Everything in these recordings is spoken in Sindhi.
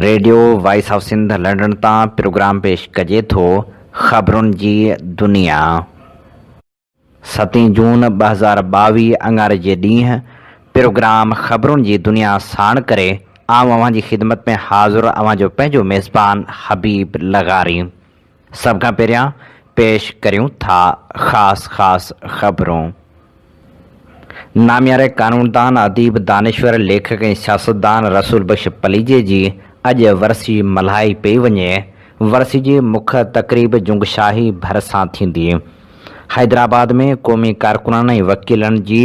Radio voice of Sindh London تان پروگرام پيش ڪجي ٿو خبرن جي دنيا. ستين جون 2022 اڱاري جي ڏينهن پروگرام خبرن جي دنيا ساڻ ڪري آئون اوهان جي خدمت ۾ حاضر اوهان جو پنهنجو ميزبان حبيب لغاري. سڀ کان پهريان پيش ڪريون ٿا خاص خاص خبرون. نامياري قانوندان، اديب، دانشور، ليکڪ ۽ سياستدان رسول بخش پليجي جي اڄ ورسي ملهائي پئي وڃي. ورسي جي مک تقريب جنگشاهي ڀرسان ٿيندي. حيدرآباد ۾ قومي ڪارڪنن ۽ وڪيلن جي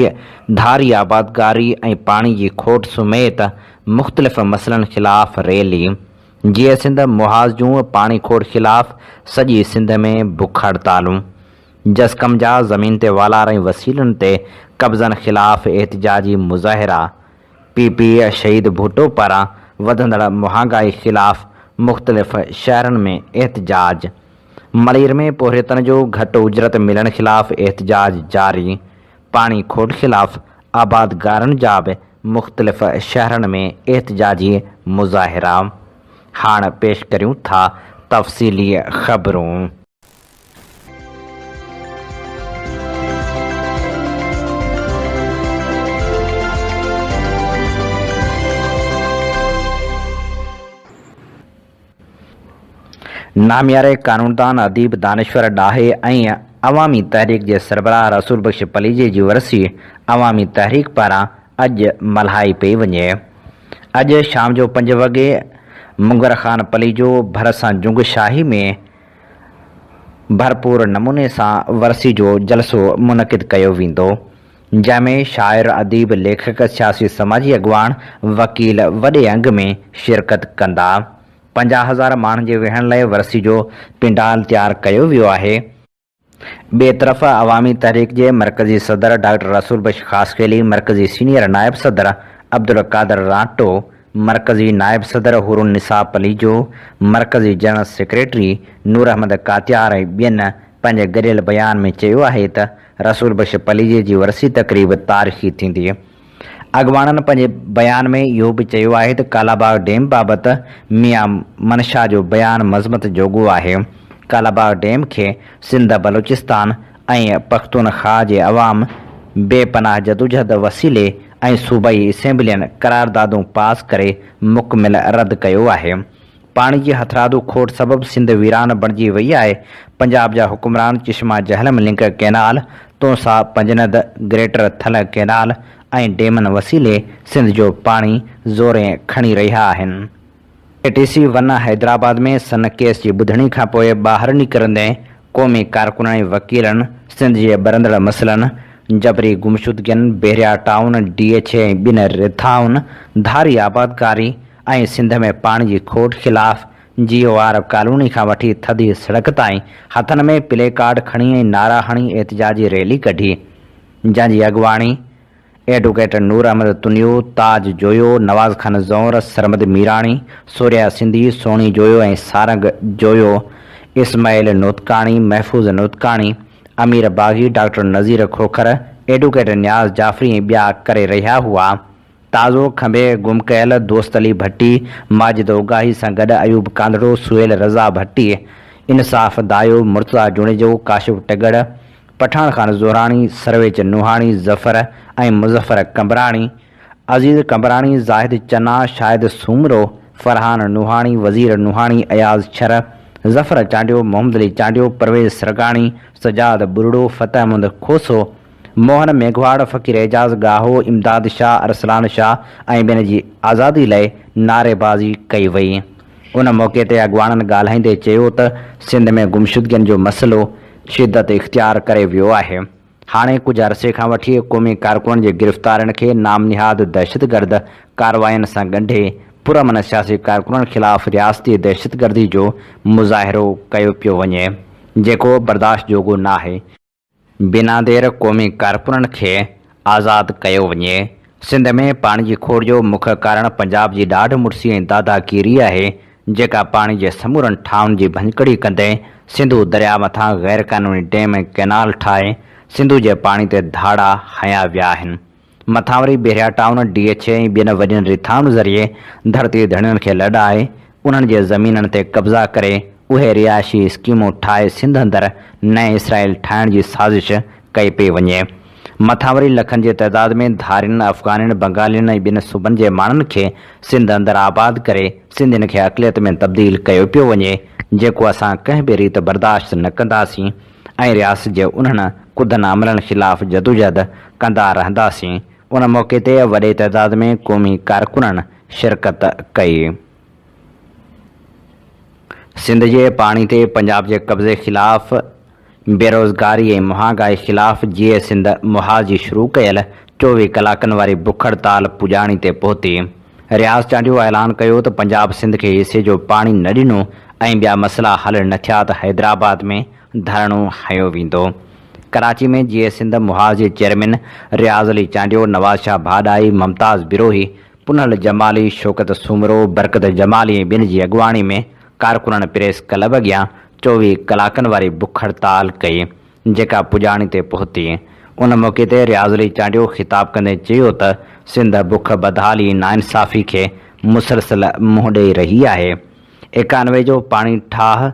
ڌاري آبادگاري ۽ پاڻي جي کوٽ سميت مختلف مسئلن خلاف ريلي. جيئي سنڌ محاذ جون پاڻي کوٽ خلاف سڄي سنڌ ۾ بک هڙتالون. جسقم جا زمين تي والار ۽ وسيلن تي قبضن خلاف احتجاجي مظاهرا، پي پي شهيد ڀٽو پاران وڌندڙ مهانگائي خلاف مختلف شهرن ۾ احتجاج، ملير ۾ پورهيتن جو گهٽ اجرت ملڻ خلاف احتجاج جاري، پاڻي کوٽ خلاف آبادگارن جا به مختلف شهرن ۾ احتجاجي مظاهرا، هاڻ پيش ڪريون ٿا تفصيلي خبرون. نامياري قانوندان، اديب، دانشور، ڏاهي ۽ عوامي تحريڪ جي سربراهه رسول بخش پليجي جي ورسي عوامي تحريڪ پاران اڄ ملهائي پئي وڃي. اڄ شام جو 5 وڳي منگر خان پليجو ڀرسان جنگ شاهي ۾ ڀرپور نموني سان ورسي جو جلسو منعقد ڪيو ويندو، جنهن ۾ شاعر، اديب، ليکڪ، سياسي سماجي اڳواڻ، وڪيل وڏي انگ ۾ شرڪت ڪندا. 50,000 ماڻهن جي ويهڻ لاء ورسي جو پنڊال تيار ڪيو ويو آهي. ٻئي طرف عوامي تحريڪ جي مرڪزي صدر ڊاڪٽر رسول بخش خاصخيلي، مرڪزي سينيئر نائب صدر عبدالقادر رانٽو، مرڪزي نائب صدر حورالنساء پليجو، مرڪزي جنرل سيڪريٽري نور احمد ڪاتيار ۽ ٻين پنهنجي گڏيل بيان ۾ چيو آهي ته رسول بخش پليجي جي ورسي تقريب تاريخي ٿيندي. اڳواڻن پنهنجي بيان ۾ اهو به چيو آهي ته ڪالاباغ ڊيم بابت ميان منشا جو بيان مذمت جوڳو آهي، ڪالاباغ ڊيم کي سنڌ، بلوچستان ۽ پختونخواهه جي عوام بي پناهه جدوجهد وسيلي ۽ صوبائي اسيمبلين قراردادون پاس ڪري مڪمل رد ڪيو آهي. پاڻي جي هٿرادو کوٽ سبب سنڌ ويران بڻجي وئي آهي، پنجاب جا حڪمران Chashma Jhelum link canal, Taunsa Panjnad, greater Thal canal ۽ ڊيمن وسيلي سنڌ جو پاڻي زورين کڻي رهيا آهن. اي ٽي سي ون حيدرآباد ۾ سن ڪيس جي ٻڌڻي کانپوء ٻاهر نڪرندي قومي ڪارڪنن ۽ وڪيلن سنڌ جي ٻرندڙ مسئلن، جبري گمشدگين، بحريا ٽائون، ڊي ايڇ اي ۽ ٻين رٿائن، ڌاري آبادڪاري ۽ سنڌ ۾ پاڻي جي کوٽ خلاف جي او آر ڪالوني کان وٺي ٿڌي سڙڪ تائين هٿن ۾ پلي ڪارڊ کڻي ۽ نعرا هڻي احتجاجي ريلي ڪڍي، جنهن جي اڳواڻي ايڊووڪيٽ نور احمد تنيو، تاج جويو، نواز خان زئور، سرمد ميراڻي، سوريا سنڌي، سهڻي جويو ۽ سارنگ جويو، اسماعيل نوتڪاڻي، محفوظ نوتڪاڻي، امير باغي، ڊاڪٽر نذير کوکر، ايڊووڪيٽ نياز جعفري ۽ ٻيا ڪري رهيا هئا. تازو کنڀي گم ڪيل دوست علي ڀٽي، ماجد اوڳاهي سان گڏ ايوب ڪانڌڙو، سهيل رضا ڀٽي، انصاف دايو، مرتضيٰ جوڻيجو، ڪاشف ٽڳڙ، پٺاڻ خان زهراڻي، سرويچ نوحاڻي، ظفر ۽ مظفر قمبراڻي، عزيز قمبراڻي، زاهد چنا، شاهد سومرو، فرحان نوحاڻي، وزير نوحاڻي، اياز شر، ظفر چانڊيو، محمد علي چانڊيو، پرويز سرگاڻي، سجاد ٻرڙو، فتح محمد کوسو، موهن ميگهواڙ، فقير اعجاز ڳاهو، امداد شاهه، ارسلان شاهه ۽ ٻين جي آزادي لئه نعريبازي ڪئي وئي. ان موقعي تي اڳواڻن ڳالهائيندي چيو ته سنڌ ۾ گمشدگين جو مسئلو شدت اختيار ڪري ويو آهي، هاڻي ڪجهه عرصي کان وٺي قومي ڪارڪنن جي گرفتارين کي نام نهاد دهشتگرد ڪاررواين سان ڳنڍي پرامن سياسي ڪارڪنن خلاف رياستي دهشتگردي جو مظاهرو ڪيو پيو وڃي، جيڪو برداشت جوڳو ناهي. بنا دير قومي ڪارڪنن کي آزاد ڪيو وڃي. سنڌ ۾ پاڻي جي کوٽ جو مک ڪارڻ پنجاب جي ڏاڍ مڙسي ۽ داداگيري آهي، جيڪا پاڻي جي سمورن ٺاهن جي ڀڃڪڙي ڪندي سنڌو درياء مٿان غيرقانوني ڊيم ۽ ڪئنال ٺاهي سنڌو جي پاڻي تي ڌاڙا هنيا ويا آهن. مٿان وري بحريا ٽائون، ڊي ايڇ اي ۽ ٻين وڏين رٿائن ذريعي ڌرتي ڌڻين کي لڏائي انهن جي زمينن تي قبضا ڪري اهي رهائشي اسڪيمون ٺاهي سنڌ اندر نئين اسرائيل ٺاهڻ جي سازش ڪئي پئي وڃي. مٿان وري لکن جي تعداد ۾ ڌارين، افغانين، بنگالين ۽ ٻين صوبن جي ماڻهن کي سنڌ اندر آباد ڪري سنڌين کي اقليت ۾ تبديل ڪيو پيو وڃي جيڪو اسان ڪنهن به ريت برداشت نه ڪنداسين ۽ رياست جي انهن ڪڌن عملن خلاف جدوجهد ڪندا رهنداسين. ان موقعي تي وڏي تعداد ۾ قومي ڪارڪنن شرڪت ڪئي. سنڌ جي پاڻي تي پنجاب جي قبضي خلاف بيروزگاري ۽ مهانگائي خلاف جيئي سنڌ محاذ جي شروع ڪيل 24 ڪلاڪن واري بک هڙتال پڄاڻي تي پهتي. رياض چانڊيو اعلان ڪيو ته پنجاب سنڌ کي حصي جو پاڻي نه ڏنو ۽ ٻيا مسئلا حل نه ٿيا ته حيدرآباد ۾ ڌرڻو هنيو ويندو. ڪراچي ۾ جيئي سنڌ محاذ جي چيئرمين رياض علي چانڊيو، نواز شاهه ڀاڏائي، ممتاز بروهي، پنهل جمالي، شوڪت سومرو، برڪت جمالي ۽ ٻين جي اڳواڻي ۾ ڪارڪنن پريس ڪلب اڳيان 24 ڪلاڪن واري بک هڙتال ڪئي، جيڪا پڄاڻي تي پهتي. ان موقعي تي رياض علي چانڊيو خطاب ڪندي چيو ته سنڌ بک، بدحالي ۽ ناانصافي کي مسلسل منهن ڏئي رهي آهي. 91 جو پاڻي ٺاهه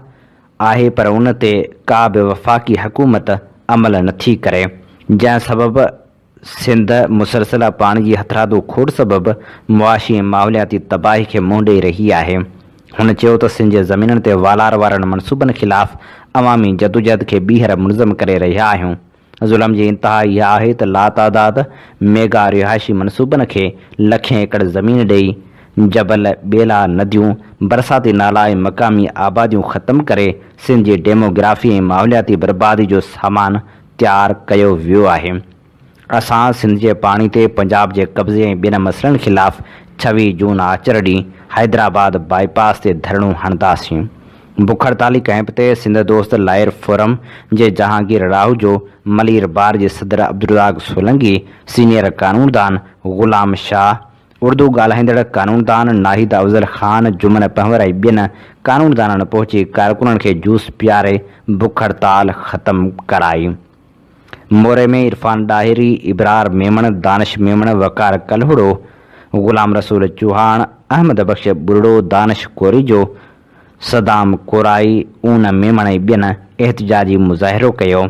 آهي پر ان تي ڪا به وفاقي حڪومت عمل نٿي ڪري، جنهن سبب سنڌ مسلسل پاڻي جي هٿرادو کوٽ سبب معاشي ۽ ماحولياتي تباهي کي منهن ڏئي رهي آهي. هن چيو ته سنڌ جي زمينن تي والار وارن منصوبن خلاف عوامي جدوجهد کي ٻيهر منظم ڪري رهيا آهيون. ظلم جي انتها اها آهي ته لاتعداد ميگا رهائشي منصوبن کي لکين ايڪڙ زمين ڏئي جبل، ٻيلا، نديون، برساتي نالا ۽ مقامي آباديون ختم ڪري سنڌ جي ڊيموگرافي ۽ ماحولياتي بربادي جو سامان تيار ڪيو ويو آهي. اسان سنڌ جي پاڻي تي پنجاب جي قبضي ۽ ٻين مسئلن خلاف 26 جون آچر ڏينهن حيدرآباد بائي پاس تي ڌرڻو هڻنداسين. بک هڙتالي ڪئمپ تي سنڌ دوست لائر فورم جي جهانگير راهوجو، ملير بار جي صدر عبدالرزاق سولنگي، سينيئر قانوندان غلام شاهه، اردو ڳالهائيندڙ قانوندان ناهيد افضل خان، جمن پنهور ۽ ٻين قانوندانن پهچي ڪارڪنن کي جوس پياري بک هڙتال ختم ڪرائي. موري ۾ عرفان ڏاهري، ابرار ميمڻ، دانش ميمڻ، وقار ڪلهوڙو، غلام رسول چوهاڻ، احمد بخش ٻرڙو، دانش ڪوريجو، صدام ڪورائي، اون ميمڻ ۽ ٻين احتجاجي مظاهرو ڪيو.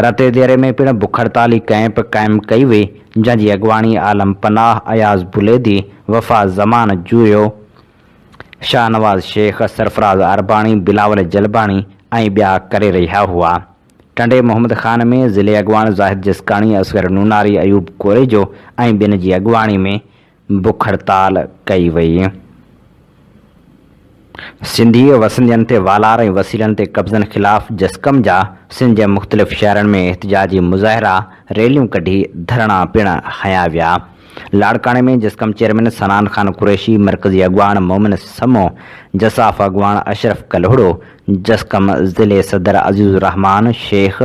رتي ديري ۾ پڻ بک هڙتالي ڪئمپ قائم ڪئي وئي، جنهن جي اڳواڻي عالم پناهه، اياز بليدي، وفا زمان جويو، شاهنواز شيخ، سرفراز عرباڻي، بلاول جلباڻي ۽ ٻيا ڪري رهيا هئا. ٽنڊي محمد خان ۾ ضلعي اڳواڻ زاهد جسڪاڻي، اصغر نوناري، ايوب ڪوريجو ۽ ٻين جي اڳواڻي ۾ بک هڙتال ڪئي وئي. سنڌي وسندين تي والار ۽ وسيلن تي قبضن خلاف جسقم جا سنڌ جي مختلف شهرن ۾ احتجاجي مظاهرا، ريليون ڪڍي ڌرڻا پڻ هنيا ويا. لاڙڪاڻي ۾ جسقم چيئرمين صنعان خان قريشي، مرڪزي اڳواڻ مومن سمو، جساف اڳواڻ اشرف ڪلهوڙو، جسقم ضلعي صدر عزيز الرحمان شيخ،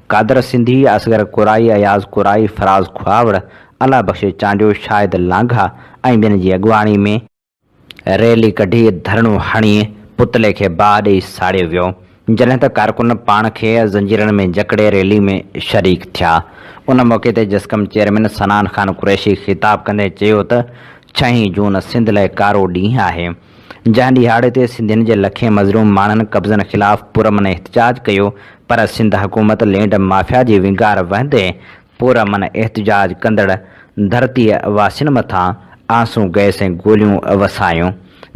قادر سنڌي، اصغر ڪورائي، اياز ڪورائي، فراز کهاوڙ، الله بخش چانڊيو، شاهد لانگاهه ۽ ٻين جي اڳواڻي ۾ ريلي ڪڍي ڌرڻو هڻي پتلي کي باهه ڏئي ساڙيو ويو، جڏهن ته ڪارڪن پاڻ کي زنجيرن ۾ جڪڙي ريلي ۾ شريڪ ٿيا. ان موقعي تي جسقم چيئرمين صنعان خان قريشي خطاب ڪندي چيو ته ڇهين جون سنڌ لاء ڪارو ڏينهن آهي، جنهن ڏهاڙي تي سنڌين جي لکين مظلوم ماڻهن قبضن خلاف پرامن احتجاج ڪيو پر سنڌ حڪومت لينڊ مافيا جي ونگار وهندي پرامن احتجاج ڪندڙ ڌرتيء واسين مٿان آنسو گئس ۽ گوليون وسايون،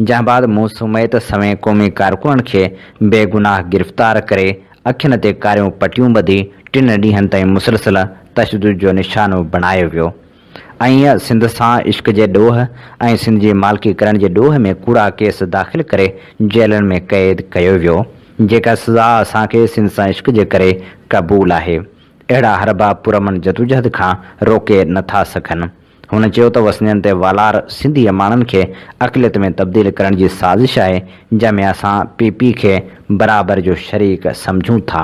جنهن بعد مون سميت سوين قومي ڪارڪنن کي بيگناهه گرفتار ڪري اکين تي ڪاريون پٽيون ٻڌي ٽن ڏينهن تائين مسلسل تشدد جو نشانو بڻايو ويو ۽ سنڌ سان عشق جي ڏوهه ۽ سنڌ جي مالڪي ڪرڻ جي ڏوهه ۾ ڪوڙا ڪيس داخل ڪري جيلن ۾ قيد ڪيو ويو، جيڪا سزا اسان کي سنڌ سان عشق جي ڪري قبول آهي. اهڙا حربا پرامن جدوجهد کان روڪي نه ٿا سگهن. هن چيو ته وسندين تي والار سنڌي ماڻهن کي اقليت ۾ تبديل ڪرڻ جي سازش آهي، جنهن ۾ اسان پي پي کي برابر جو شريڪ سمجهون ٿا.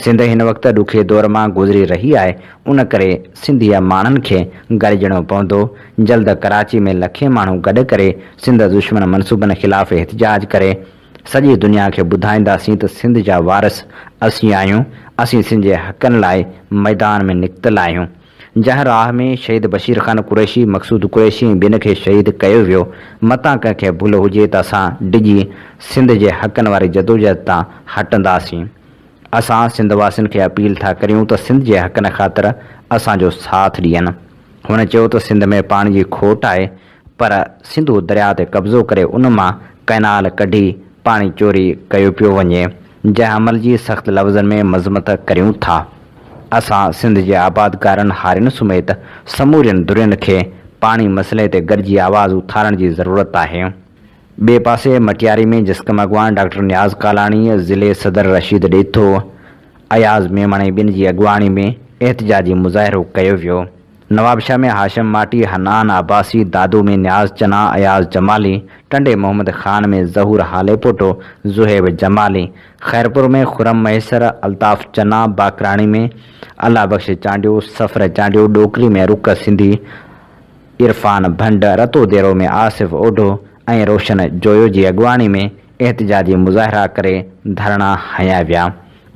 سنڌ هن وقت ڏکي دور مان گذري رهي آهي، ان ڪري سنڌي ماڻهن کي گڏجڻو پوندو، جلد ڪراچي ۾ لکين ماڻهو گڏ ڪري سنڌ دشمن منصوبن خلاف احتجاج ڪري سڄي دنيا کي ٻڌائينداسين ته سنڌ جا وارث اسين آهيون، اسين سنڌ جي حقن لاء ميدان ۾ نڪتل آهيون. جنهن راهه ۾ شهيد بشير خان قريشي، مقصود قريشي ۽ ٻين کي شهيد ڪيو ويو، متان ڪنهن کي ڀل هجي ته اسان ڊڄي سنڌ جي حقن واري جدوجهد تان هٽنداسين. اسان سنڌ واسين کي اپيل ٿا ڪريون ته سنڌ جي حقن خاطر اسان جو ساٿ ڏين. هن چيو ته سنڌ ۾ پاڻي جي کوٽ آهي پر سنڌو درياء تي قبضو ڪري ان مان ڪئنال ڪڍي پاڻي چوري ڪيو پيو وڃي، جنهن عمل جي سخت لفظن ۾ مذمت ڪريون ٿا. اسان سنڌ جي آبادگارن، هارين سميت سمورين ڌرين کي پاڻي مسئلي تي گڏجي آواز اٿارڻ جي ضرورت آهي. ٻئي پاسي مٽياري ۾ جسقم اڳواڻ ڊاڪٽر نياز ڪالاڻي، ضلعي صدر رشيد ڏيٿو، اياز ميمڻ ۽ ٻين جي اڳواڻي ۾ احتجاجي مظاهرو ڪيو ويو. نوابشاهه ۾ هاشم ماٽي، حنان عباسي، دادو ۾ نياز چنا، اياز جمالي، ٽنڊي محمد خان ۾ ظهور هاليپوٽو، زوهيب جمالي، خيرپور ۾ خرم مهيسر، الطاف چنا، باقراڻي ۾ الله بخش چانڊيو، صفر چانڊيو، ڏوڪري ۾ رڪ سنڌي، عرفان ڀنڊ، رتوديرو ۾ آصف اوڍو ۽ روشن جويو جي اڳواڻي ۾ احتجاجي مظاهرا ڪري ڌرڻا هنيا ويا.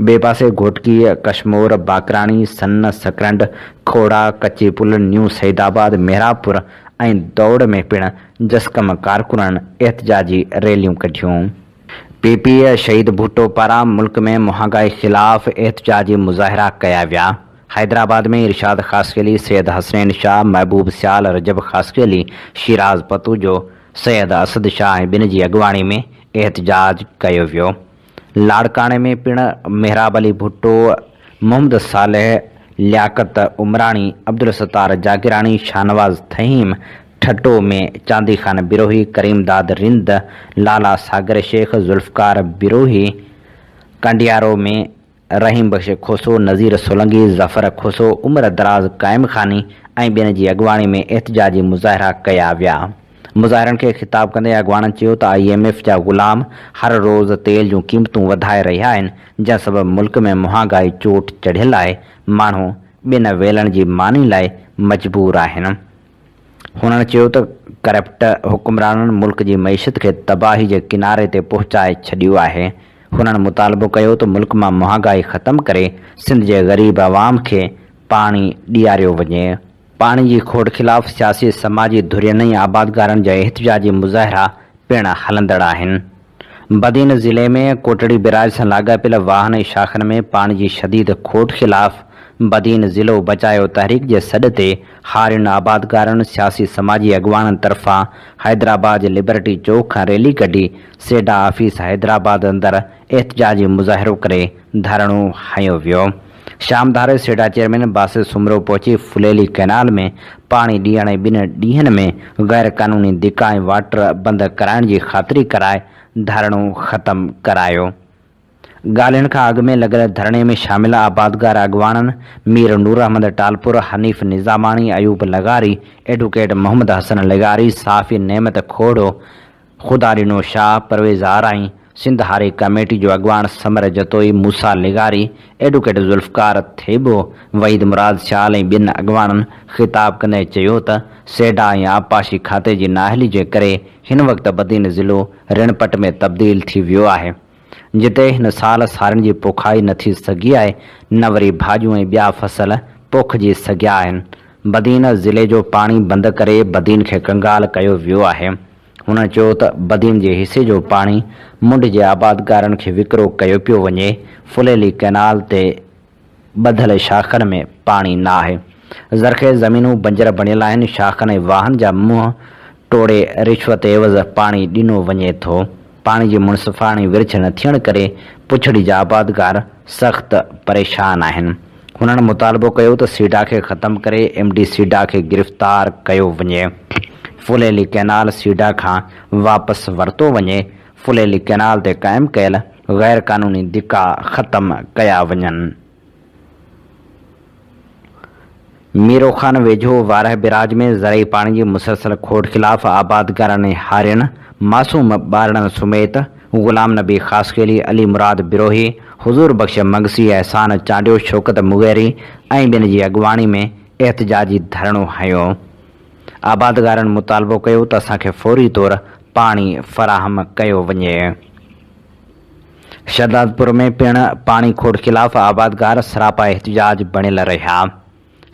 ٻئي پاسي گهوٽڪي، ڪشمور، باقراڻي، سن، سڪرنڊ، کوڙا، ڪچي پل، نيو سعيد آباد، محرابپور ۽ دوڙ ۾ پڻ جسقم ڪارڪنن احتجاجي ريليون ڪڍيون. پي پي شهيد ڀٽو پاران ملڪ ۾ مهانگائي خلاف احتجاجي مظاهرا ڪيا ويا. حيدرآباد ۾ ارشاد خاصخيلي، سيد حسنين شاهه، محبوب سيال، رجب خاصخيلي، شيراز پتوجو، سيد اسد شاهه ۽ ٻين جي اڳواڻي ۾ احتجاج ڪيو ويو. لاڙڪاڻي ۾ پڻ محراب علي ڀٽو، محمد صالح، لياقت عمراڻي، عبدالستار جاگيراڻي، شاهنواز ٿهيم، ٺٽو ۾ چاندي خان بروهي، ڪريم داد رند، لالا ساگر شيخ، ذوالفقار بروهي، ڪنڊيارو ۾ رحيم بخش کوسو، نذير سولنگي، ظفر کوسو، عمر دراز قائم خاني ۽ ٻين جي اڳواڻي ۾ احتجاجي مظاهرا ڪيا ويا. مظاهرن کي خطاب ڪندي اڳواڻن چيو ته I M F جا غلام هر روز تيل جون قيمتون وڌائي رهيا آهن، جنهن سبب ملڪ ۾ مهانگائي چوٽ چڙهيل آهي، ماڻهو ٻن ويلن جي ماني لاء مجبور آهن. هنن چيو ته ڪرپٽ حڪمرانن ملڪ جي معيشت کي تباهي جي ڪناري تي پهچائي ڇڏيو آهي. هنن مطالبو ڪيو ته ملڪ مان مهانگائي ختم ڪري سنڌ جي غريب عوام کي پاڻي ڏياريو وڃي. پاڻي جي کوٽ خلاف سياسي سماجي ڌرين ۽ آبادگارن جا احتجاجي مظاهرا پڻ هلندڙ آهن. بدين ضلعي ۾ ڪوٽڙي بئراج سان لاڳاپيل واهن ۽ شاخن ۾ پاڻي جي شديد کوٽ خلاف بدين ضلعو بچايو تحريڪ جي سڏ تي هارين، آبادگارن، سياسي سماجي اڳواڻن طرفان حيدرآباد جي لبرٽي چوڪ کان ريلي ڪڍي سيڊا آفيس حيدرآباد اندر احتجاجي مظاهرو ڪري ڌرڻو هنيو ويو. شام ڌاري سيڊا چيئرمين باسط سومرو پهچي ڦليلي ڪئنال ۾ پاڻي ڏيڻ ۽ ٻن ڏينهن ۾ غير قانوني دڪا ۽ واٽر بند ڪرائڻ جي خاطري ڪرائي ڌرڻو ختم ڪرايو. ڳالهين کان اڳ ۾ لڳل ڌرڻي ۾ شامل آبادگار اڳواڻن مير نور احمد ٽالپر، حنيف نظاماڻي، ايوب لغاري، ايڊوڪيٽ محمد حسن لغاري، صحافي نعمت کوڙو، خدا ڏنو شاهه، پرويز آرائين، سنڌ هاري ڪميٽي جو اڳواڻ ثمر جتوئي، موسيٰ لغاري، ايڊوڪيٽ ذوالفقار ٿيٻو، وحيد مراد سيال ۽ ٻين اڳواڻن خطاب ڪندي چيو ته سيڊا ۽ آبپاشي کاتي جي نااهلي جي ڪري هن وقت بدين ضلعو رڻپٽ ۾ تبديل ٿي ويو آهي جتي هن سال سارين جي پوکائي نه ٿي سگهي آهي نه وري ڀاڄيون ۽ ٻيا فصل پوکجي سگهيا آهن بدين ضلعي جو پاڻي بند ڪري بدين کي ڪنگال ڪيو ويو آهي. هن چيو ته بدين جي حصي جو پاڻي منڍ جي آبادگارن کي وڪرو ڪيو پيو وڃي، ڦليلي ڪئنال تي ٻڌل شاخن ۾ پاڻي نه آهي، زرخيز زمينون بنجر بڻيل آهن، شاخن ۽ واهن جا منهن ٽوڙي رشوت عيوض پاڻي ڏنو وڃي ٿو، پاڻي جي منصفاڻي ورڇ نه ٿيڻ ڪري پڇڙي جا آبادگار سخت پريشان آهن. هنن مطالبو ڪيو ته سيڊا کي ختم ڪري ايم ڊي سيڊا کي گرفتار ڪيو وڃي، ڦليلي ڪئنال سيڊا کان واپس ورتو وڃي، ڦليلي ڪئنال تي قائم ڪيل غير قانوني ڌڪا ختم ڪيا وڃن. ميرو خان ويجهو وارهه بئراج ۾ زرعي پاڻي جي مسلسل کوٽ خلاف آبادگارن ۽ هارين معصوم ٻارڙن سميت غلام نبي خاصخيلي، علي مراد بروهي، حضور بخش مگسي، احسان چانڊيو، شوڪت مغيري ۽ ٻين جي اڳواڻي ۾ احتجاجي ڌرڻو هنيو. آبادگارن مطالبو ڪيو ته اسان کي فوري طور پاڻي فراهم ڪيو وڃي. شهدادپور ۾ پڻ پاڻي کوٽ خلاف آبادگار سراپا احتجاج بڻيل رهيا.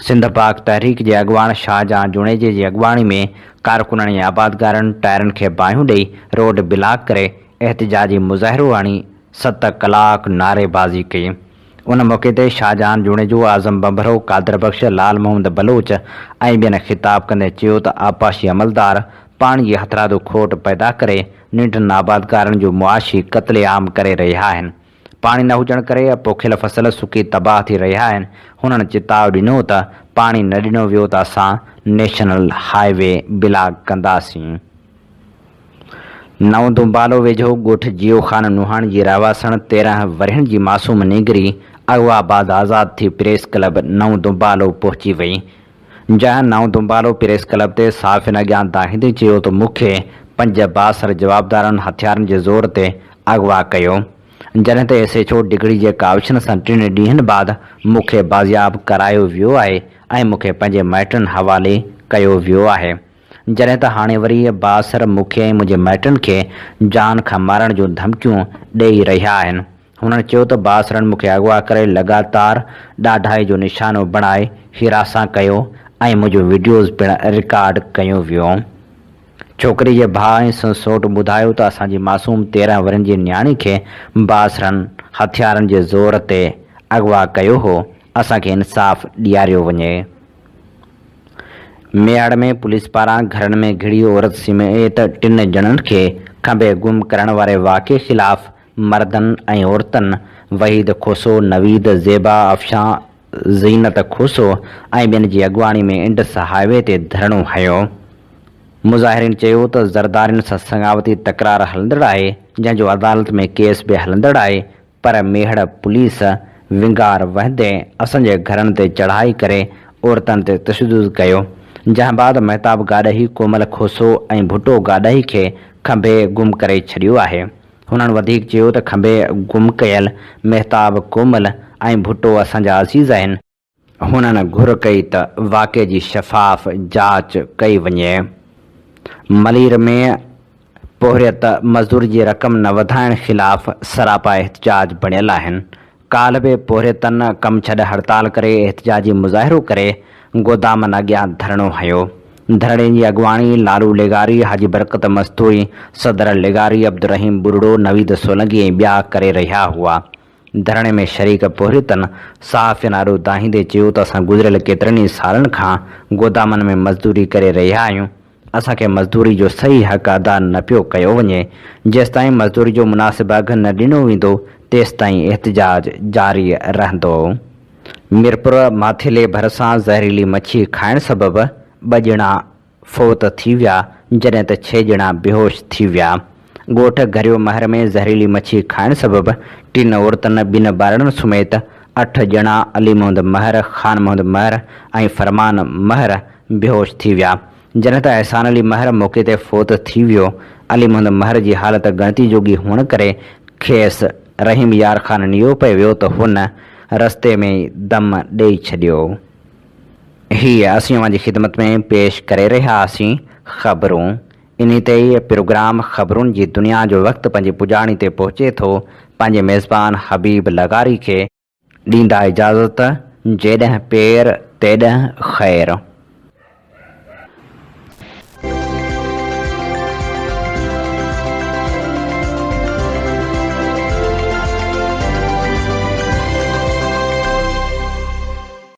سنڌ پاڪ تحريڪ جي اڳواڻ شاهجهان جوڻيجي جي اڳواڻي ۾ ڪارڪنن ۽ آبادگارن ٽائرن کي باهيون ڏئي روڊ بلاڪ ڪري احتجاجي مظاهرو هڻي ست ڪلاڪ نعريبازي ڪئي. ان موقعي تي شاهجهان جوڻيجو، اعظم ڀنڀرو، قادر بخش، لال محمد بلوچ ۽ ٻين خطاب ڪندي چيو ته آبپاشي عملدار پاڻي جي هٿرادو کوٽ پيدا ڪري ننڍن آبادگارن جو معاشي قتل عام ڪري رهيا آهن. پاڻي نه هجڻ ڪري پوکيل فصل سڪي تباهه ٿي رهيا آهن. هنن چتاء ڏنو ته پاڻي نه ڏنو ويو ته اسان نيشنل هاء وي بلاڪ ڪنداسين. نئون دنبالو ويجهو ڳوٺ جيئو خان نوحاڻي جي رهواسڻ 13 ورهين جي معصوم نينگري اغوا بعد آزاد ٿي پريس ڪلب نئون دنبالو پهچي وئي جنهن نئون دنبالو پريس ڪلب تي صحافين اڳيان دانهيندي چيو ته مون کي پنج بااثر جوابدارن هٿيارن جي زور تي اغوا ڪيو جڏهن ته ايس ايڇ او ڊگهڙي جي ڪاوشن سان ٽن ڏينهن بعد مون کي بازياب ڪرايو ويو آهي ۽ مون کي پنهنجي مائٽن حوالي ڪيو ويو آهي. جڏهن ته هاڻي وري بااثر مون کي ۽ منهنجي مائٽن کي جان کان مارڻ جون ڌمڪيون ڏئي رهيا آهن. هنن چيو ته بااثرن مون کي اغوا ڪري لڳاتار ڏاڍائي جو نشانو بڻائي هراسان ڪيو ۽ منهنجون وڊيوز پڻ رڪارڊ ڪيون ويون. ڇوڪري جي ڀاء ۽ سندس سئوٽ ٻڌايو ته اسان جي معصوم 13 ورهين جي نياڻي کي بااثرن هٿيارن جي زور تي اغوا ڪيو هو، اسان کي انصاف ڏياريو وڃي. ميهڙ ۾ پوليس پاران گهرن ۾ گهڙي عورت سميت ٽن ڄڻن کي کنڀي گم ڪرڻ واري واقعي خلاف مردن ۽ عورتن وحيد کوسو، نويد، زيبا، افشان، زينت کوسو ۽ ٻين جي اڳواڻي ۾ انڊس هاء وي تي ڌرڻو هنيو. مظاهرين چيو ته زردارين سان سڱاوتي تڪرار هلندڙ آهي، جنهن جو عدالت ۾ ڪيس به هلندڙ آهي، پر ميهڙ پوليس ونگار وهندي اسان جي گهرن تي چڙهائي ڪري عورتن تي تشدد ڪيو، جنهن بعد مهتاب گاڏهي، ڪومل کوسو ۽ ڀٽو گاڏهي کي کنڀي گم ڪري ڇڏيو آهي. هنن وڌيڪ چيو ته کنڀي گم ڪيل مهتاب، ڪومل ۽ ڀٽو اسان جا عزيز آهن. هنن گهر ڪئي ته واقعي جي شفاف جاچ ڪئي وڃي. ملير ۾ پورهيت مزدوري جي رقم نه وڌائڻ خلاف سراپا احتجاج بڻيل آهن. ڪالهه به پورهيتن ڪم ڇڏ هڙتال ڪري احتجاجي مظاهرو ڪري گودامن اڳيان ڌرڻو هنيو. ڌرڻي جي اڳواڻي لالو لغاري، حاجي برڪت مستوئي، صدر لغاري، عبدالرحيم ٻرڙو، نويد سولنگي ۽ ٻيا ڪري رهيا هئا. ڌرڻي ۾ شريڪ پورهيتن صحافين آڏو دانهيندي چيو ته اسان گذريل ڪيترن ئي سالن کان گودامن ۾ مزدوري ڪري رهيا آهيون، اسان کي مزدوري جو صحيح حق ادا نه پيو ڪيو وڃي، جيستائين مزدوري جو مناسب اگهه نه ڏنو ويندو تيستائين احتجاج جاري رهندو. ميرپور ماٿيلي ڀرسان زهريلي مڇي کائڻ سبب ٻه ڄڻا فوت ٿي ويا، جڏهن ته ڇهه ڄڻا بيهوش ٿي ويا. ڳوٺ گهريو مهر ۾ زهريلي مڇي کائڻ سبب ٽن عورتن، ٻن ٻارڙن سميت اٺ ڄڻا علي محمد مهر، خان محمد مهر ۽ فرمان مهر بيهوش ٿي ويا، جڏهن ته احسان علي مهر موقعي تي فوت ٿي ويو. علي محمد مهر جي حالت ڳڻتي جوڳي هئڻ ڪري کيس رحيم يار خان نيو پئي ويو ته هن رستي ۾ ئي دم ڏئي ڇڏيو. هي اسين اوهان جي خدمت ۾ پيش ڪري رهيا هئاسين خبرون. انهي تي ئي پروگرام خبرون جي دنيا جو وقت پنهنجي پڄاڻي تي پهچي ٿو. پنهنجي ميزبان حبيب لغاري کي ڏيندا اجازت جيڏهن پير تيڏهن خير.